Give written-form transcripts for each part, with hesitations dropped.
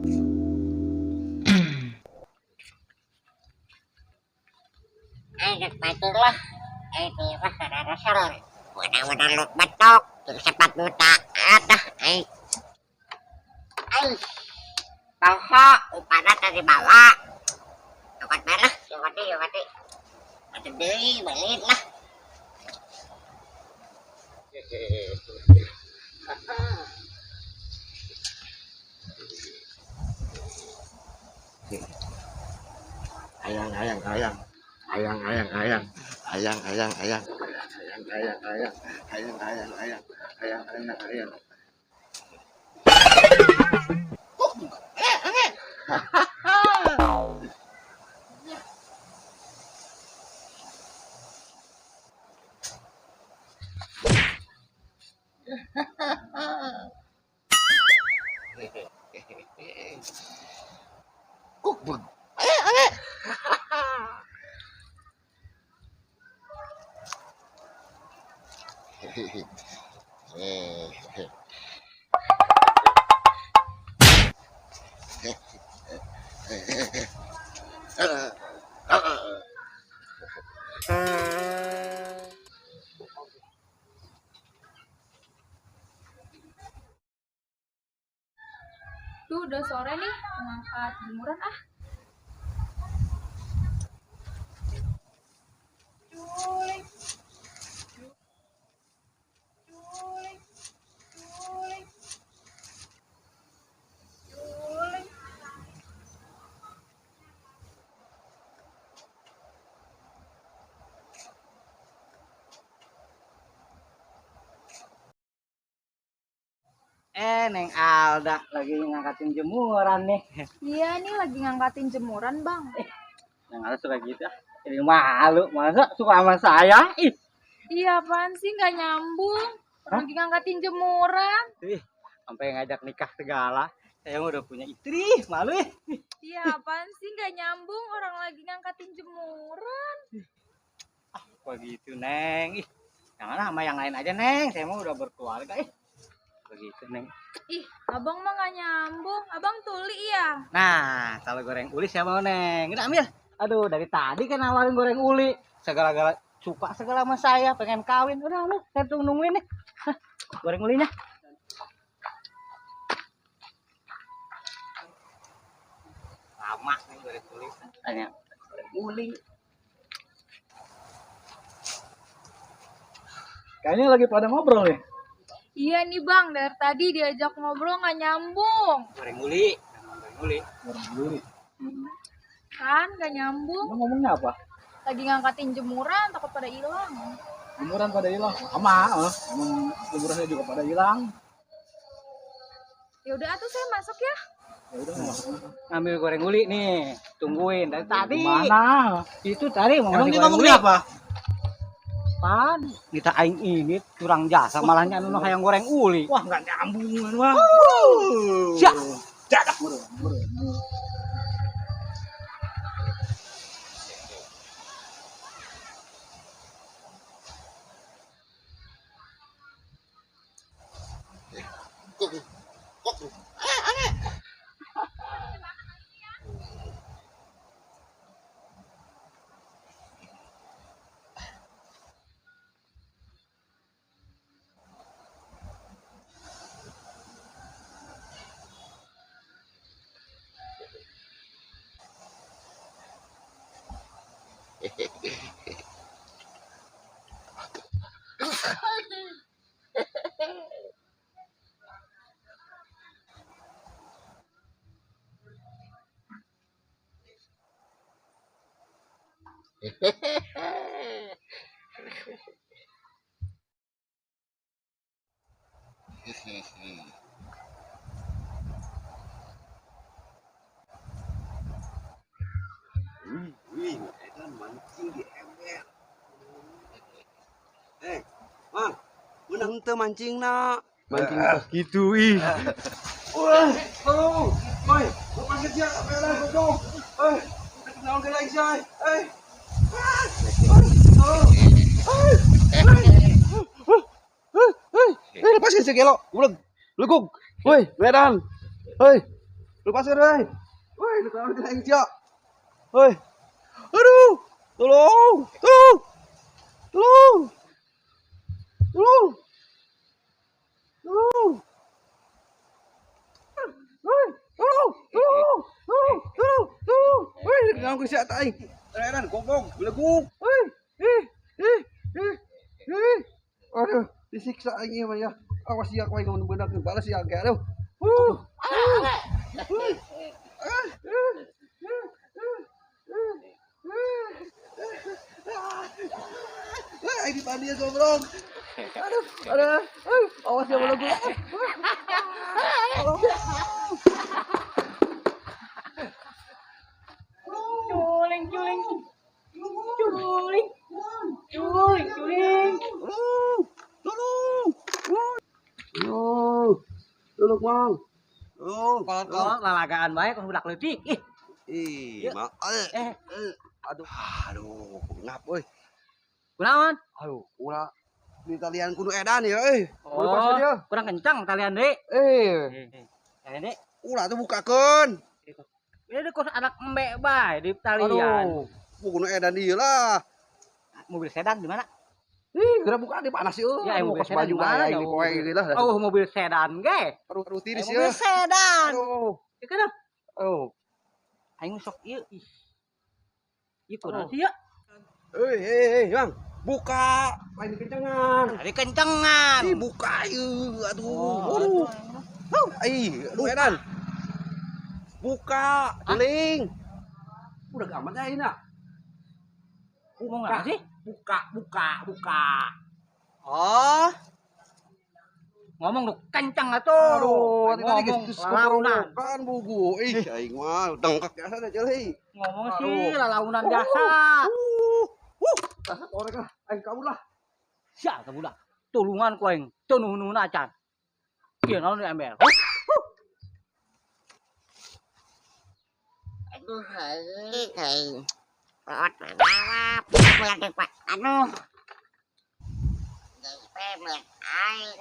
Ayo mancing lah. Ini mah rasa mudah-mudahan lu betok jeung 4 juta. Aduh, ai. Ai. Poho upana tadi bawa. Cokot merah, cokot deui, cokot deui. Atuh deui beulit lah. Ayang, ayang, ayang. Ayang, ayang, ayang. Ayang, ayang, ayang. Ayang, ayang, ayang. Ayang, ayang, ayang. Ayang, ayang, ayang. Kuk, Duh, udah sore nih, mau ngangkat jemuran ah. Culik. Culik. Culik. Culik. Neng Alda lagi ngangkatin jemuran nih. Iya nih lagi ngangkatin jemuran, Bang. Neng Alda suka gitu ah. Jadi malu, masa suka sama saya? Ih. Iya, apaan sih nggak nyambung? Hah? Lagi ngangkatin jemuran. Ih, sampai ngajak nikah segala. Saya udah punya istri, malu ih. Iya, apaan sih nggak nyambung orang lagi ngangkatin jemuran. Ah, kok gitu, Neng? Ih, janganlah sama yang lain aja, Neng. Saya mah udah berkeluarga, ih. Begitu, Neng. Ih, abang mah nggak nyambung. Abang tuli ya? Nah, kalau goreng uli siapa mau, Neng? Udah ambil. Aduh, dari tadi kan nawarin goreng uli. Segala-gala suka segala sama saya, pengen kawin. Udah, ambil. Saya tunggu nungguin nih. Hah, goreng ulinya. Lama nih goreng uli. Tanya, goreng uli. Kayaknya lagi pada ngobrol nih. Iya nih Bang, dari tadi diajak ngobrol nggak nyambung. Goreng uli. Goreng uli. Goreng uli. Kan nggak nyambung. Emang ngomongnya apa? Lagi ngangkatin jemuran, takut pada hilang. Jemuran pada hilang. Sama, emang jemurannya juga pada hilang. Ya udah atuh saya masuk ya. Ya udah masuk. Ngambil goreng uli nih, tungguin dari tadi. Mana? Itu tadi mau Emang ngasih dia goreng ngomongnya uli. apa? Pan, kita aing ini curang jasa malahnya anu hayang goreng uli. Wah, nggak nyambung wah. Siap. Jadak. Wih, edan mancing di ember. Mang, menang teu mancing na. Mancing pas gitu ih. Wah, tolong. Oi, lepas kerja, bela goblok. Oi, naon deui lagi sia? Eh. Tolong. Lepas si gelo. Uleg. Legug. Woi, medan. Woi. Lepaskan woi. Woi, lu aing sia. Woi. Aduh, tolong. Tolong. Tolong. Tolong. Tolong. Woi, tolong. Tolong. Tolong. Tolong. Tolong. Woi, ganggu sia tak aing. Edan goblok, beleguk. Woi. Ih, ih, ih, ih. Aduh, disiksa aing ieu mah ya. Awas sia ku aing mun beunang balas sia ge aduh. Aing dipandi ya goblok. Aduh, aduh, awas ya beleguk. Culing, culing. Culing. Culing, culing. Tolong, tolong. Tolong. Tolong, Bang. Tolong. Kolot-kolot lalagaan bae kos budak leutik. Ih, Ih, mak. eh, Aduh, aduh, ngap euy. kunaon? Aduh, ulah di talian kudu edan ya euy. Oh, kurang kencang talian deui. Eh, Talian deui. ulah tuh bukakeun. Ini kos anak embek bae di talian. Aduh, kudu edan ieu lah. Mobil sedan di mana? Ih, geura buka di panas ieu. Ya, mobil kos sedan baju di mana bae aing jauh? di poe ieu lah. Oh, mobil sedan ge. Aduh, aduh tiris Mobil ya. sedan. Aduh. Ieu kan Aduh. aing sok ieu ih. Ieu kunaon sih ya? Eh, eh, eh, Bang. Buka, lain kencengan. Dari kencengan. Ih, buka ieu, aduh. Oh, Aduh. Ih, aduh edan. Buka, jeling. Udah gampang aja ini. Ngomong apa sih? Buka, buka, buka. Oh. Ngomong lu kencang atuh. Aduh, tadi tadi Ngomong geus lalaunan. Kan bugu. Ih, aing mah dengkak biasa dah jeling. Ngomong Aduh. sih lalaunan biasa. Tasap orek lah, aing kabur lah. Sia ka budak. Tulungan ku aing, teu nuhun-nuhun acan. Ieu naon di ember? Aduh, aing, aing. Perut manawa, pulang pak. Aduh. JP melihat aing.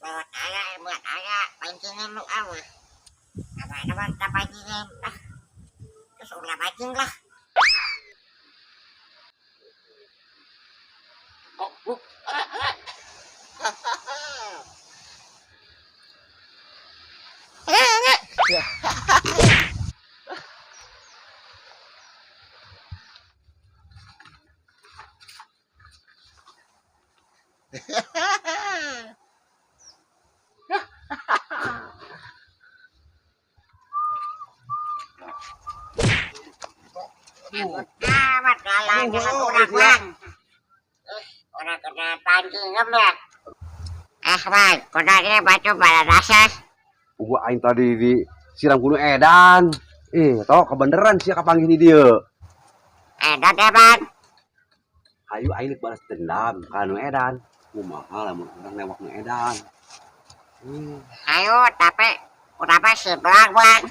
Perut aya, melihat aya. Pancingan lu awas. Apa-apa tak pancingan. Ah. Terus ulah pancing lah. Amat kalah jangan kurang bang. Orang kena pancing kan. Eh bang, kudanya batu pada dasar. Gua aing tadi di siram kudu edan. Eh, toh kebeneran sih kapanggih di dieu. Edan ya bang. Ayo aing balas dendam ka nu edan. Kumaha lamun urang newak nu edan. Ayo, tapi kenapa sih belang bang?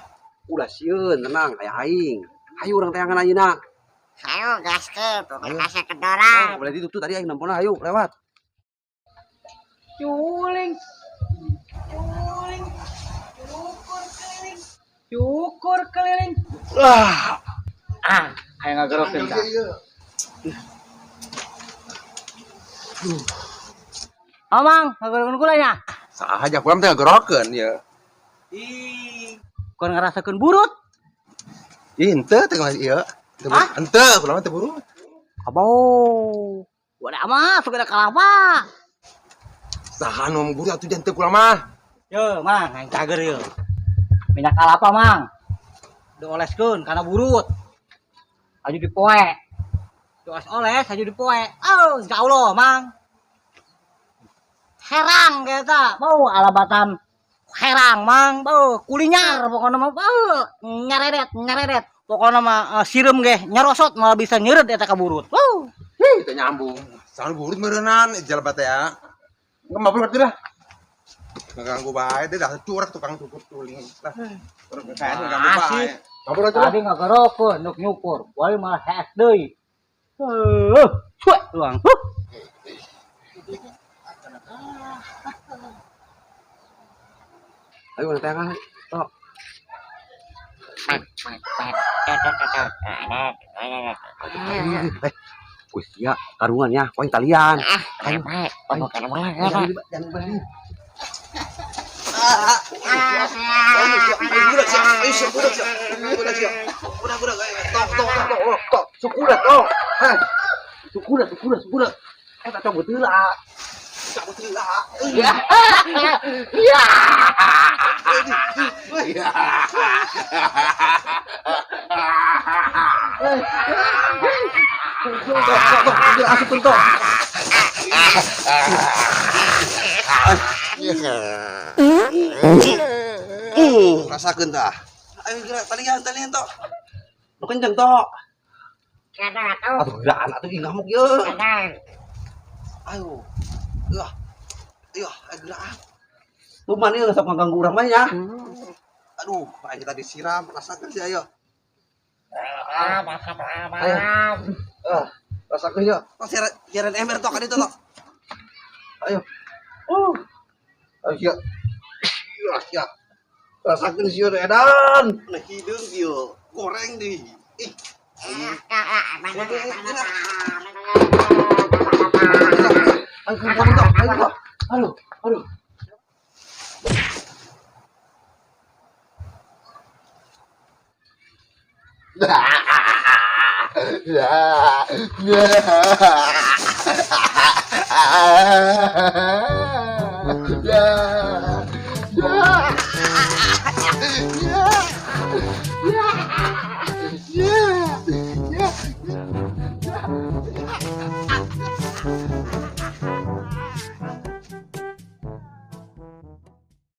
Ulah sieun tenang aya aing. Ayo urang teangan ayeuna. Ayo gas ke, bukan kasih kedorang. Oh, boleh ditutup tadi aing nampona ayo lewat. Culing. Culing. Cukur keliling. Cukur keliling. Ah, Ah, aing ngagerokeun ka. Oh, Mang, ngagerokeun kula nya. Saha aja kurang teh ngagorokeun ya. Ih, kon ngerasakeun burut. Ih, henteu teh ieu. Hah? Henteu, kurang teh burut. Abo. Wadah mah suka ada kalapa. Saha nu burut atuh jangan teu kurang mah. Yo, Mang, aing cager yo. Minyak kalapa, Mang. Dioleskeun kana burut. Aju dipoe. Dioles-oles aju dipoe. Oh, insyaallah, Mang. Herang kita, bau alabatan herang, Mang, bau kulinyar pokoknya mah bau nyaredet, nyaredet. Pokoknya mah sireum ge nyerosot malah bisa nyeureut eta ka burut. Wow. Hih, teu nyambung. Saha nu burut meureunnan jalaba teh ya. Enggak mabur ngerti lah. Ngeganggu bae deh dah curang tukang cukur tuling lah. Terus kayak ngeganggu bae. Mabur aja lah. Tadi ngagerokeun nuk nyukur, wae malah hees deui. Cuek luang. Huh. Ayo urang teangan. Tok. Eh, wih, ya, karungan ya, poin talian. Ah, baik. Bukan Jangan jangan berani. Budak siap, ayo siap, budak siap, budak siap, budak budak, tok tok tok tok tok, sukuda tok, hei, sukuda sukuda sukuda, eh tak coba lah, coba lah, Ya. Ya. Tok tok tok, asup tok. Rasakeun tah. Ayo gerak talian talian tok. Nu kenceng tok. Kadang atuh. Aduh, gerak anak tuh ngamuk ye. Kadang. Ayo. Iya. Iya, ayo gerak. Luman ieu sok ngaganggu urang mah ya. Aduh, ayo kita disiram, rasakeun sih ayo. Ah, masa aman. Eh, rasakeun ya. Tok siaran siaran ember tok kan itu tok. Ayo. Ayo sia. Ya, sia. Rasakeun sia edan. Nah, hideung ieu, goreng di. Ih, Ayo keluar tok, ayo tok. Aduh, aduh. Ya.